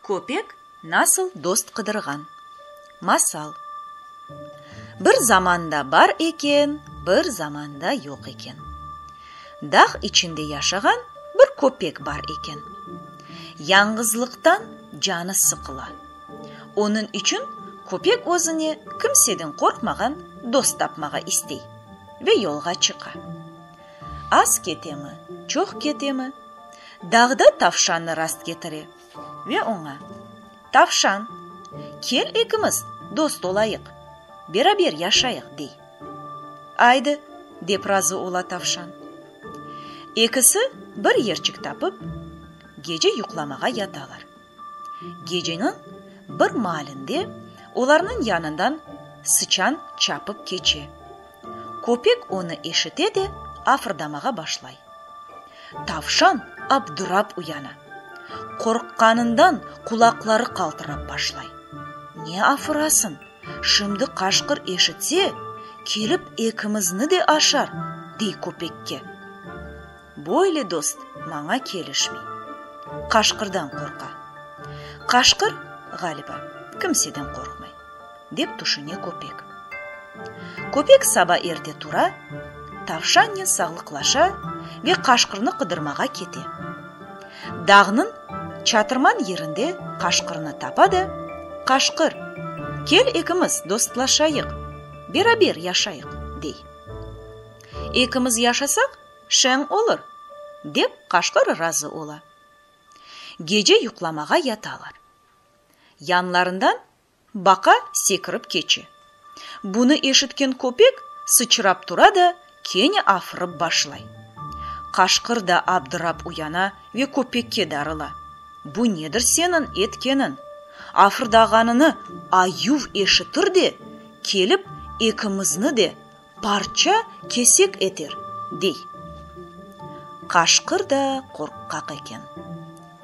Köpek nasıl dost qıdırğan. Masal. Bir zamanda bar eken, bir zamanda yoq eken. Dağ içinde yaşağan bir köpek bar eken. Yañğızlıqtan canı sıqıla. Onıñ içün köpek özüne kimseden qorqmağan dost tapmağa istey ve yolğa çıqa. Az ketemi, çoq ketemi, dağda tavşannı rastketire ve oña, Tavşan, kel ekimiz dost olayıq, beraber yaşayıq, dey. Aydı, dep razı ola tavşan. Ekisi bir yerçik tapıp, gece yuqlamağa yatalar. Geceniñ bir maalinde olarnıñ yanından sıçan çapıp keçe. Köpek onı eşite de, afırdamağa başlay. Tavşan abdırap uyana. Qorqqanından qulaqları qaltırap başlay. Ne afırasıñ, şimdi qaşqır eşitse, kelip ekimizni de aşar, dey köpekke. Böyle dost maña kelişmey. Qaşqırdan qorqa. Qaşqır, ğaliba, kimseden qorqmay, dep tüşüne köpek. Köpek saba erte tura, tavşannen sağlıqlaşa ve qaşqırnı qıdırmağa kete. Dağnıñ çatırman yerinde qaşqırnı tapa da, Qaşqır, kel ekimiz dostlaşayıq, beraber yaşayıq, dey. Ekimiz yaşasaq, şeñ olur, dep qaşqır razı ola. Gece yuqlamağa yatalar. Yanlarından baqa sekirip keçe. Bunı eşitken köpek sıçrap tura da kene afırıp başlay. Qaşqır da abdırap uyana ve köpekke darıla. Bu nedir seniñ etkeniñ? Afırdağanını ayuv eşitir de, kelip ekimizni de parça kesek eter, dey. Qaşqır da qorqqaq eken.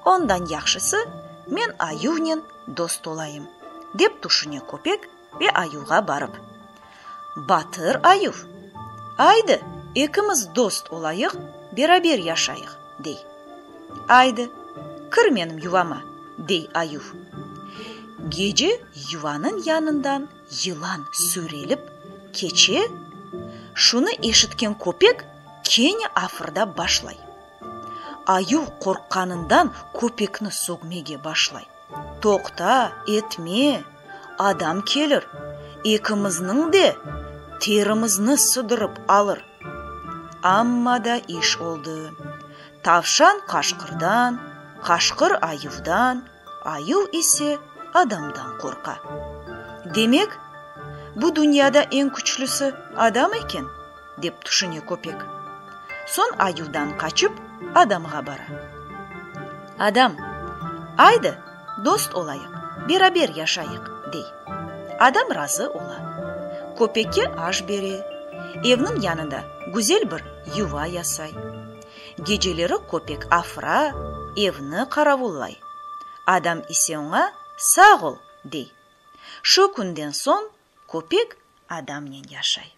Ondan yahşısı, men ayuvnen dost olayım, dep tüşüne köpek ve ayuvğa barıp, Batır ayuv, aydı, ekimiz dost olayıq, beraber yaşayıq, dey. Aydı, kir menim yuvama, dey ayuv. Gece yuvanıñ yanından Yılan sürelip keçe, şunı eşitken köpek kene afırdap başlay. Ayuv qorqqanından köpekni sögmege başlay, Toqta, etme, adam kelir, ekimizniñ de terimizni sıdırıp alır. Amma da iş oldı. Tavşan qaşqırdan, qaşqır ayuvdan, Ayuv ise adamdan qorqa. Demek, bu dünyada eñ küçlüsi adam eken, dep tüşüne köpek. Soñ ayuvdan qaçıp, adamğa bara. Adam, Aydı, dost olayıq, beraber yaşayıq, dey. Adam razı ola. Köpekke aş bere, evniñ yanında güzel bir yuva yasay. Geceleri köpek afıra, evni qaravullay. Adam ise oña, Sağ ol! dey. Şu künden soñ köpek adamnen yaşay.